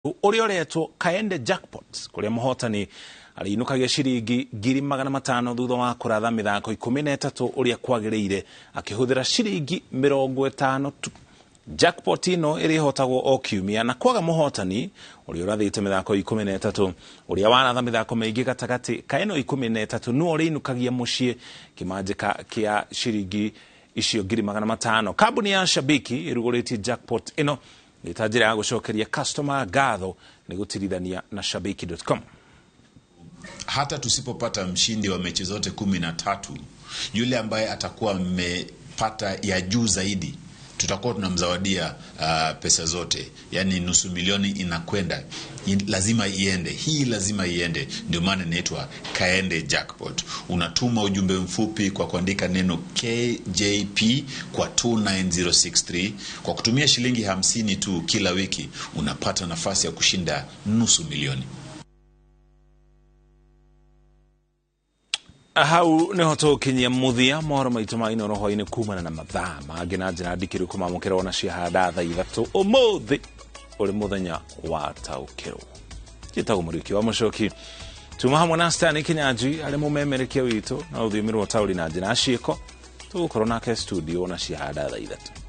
Ũrĩa ũretwo Kaende Jackpot, kũrĩa mũhotani arĩinũkagia ciringi 500,000 thutha wa kũratha mĩthako 13 ũrĩa kwagĩrĩire akĩhũthĩra ciringi 50 tu. Jackpot ĩno ĩrĩhotagwo o kiumia na kwaga mũhotani ũrĩa ũrathĩte mĩthako 13, ũrĩa waratha mĩthako mĩingĩ gatagatĩ ka ĩno 13 nĩwe ũrĩinũkagia mũciĩ kĩmanjĩka kĩa ciringi icio 500,000. Kambuni ya Shabiki ĩrugũrĩtie jackpot ĩno nĩ ta njĩra ya gũcokeria customer ngatho nĩ gũtirithania na shabiki.com. Hata tusipopata mshindi wa mechi zote 13, yule ambaye atakuwa amepata ya juu zaidi tutakuwa tunamzawadia pesa zote, yaani 500,000 inakwenda lazima iende, hii lazima iende, ndio maana inaitwa Kaende Jackpot. Unatuma ujumbe mfupi kwa kuandika neno KJP kwa 29063 kwa kutumia shilingi 50 tu kila wiki, unapata nafasi ya kushinda 500,000. Hau niho tũkinyia mũthia mohoro maitũ ma Inooro hwainĩ kumana na mathaa mangĩ na njĩra ndikĩru kũmamũkĩra ona ciahanda thaa 3 ũmũthĩ ũrĩ mũthenya wa taũkĩrwo. Njĩtagwo Mũriũki wa Mũcoki, tuma hamwe na Stani Kinyanjui arĩ mũmemerekia witũ na rũthiomi rwa taũri na njĩra ya ciĩko, tũgũkorwo nake studio ona ciahanda thaa 3.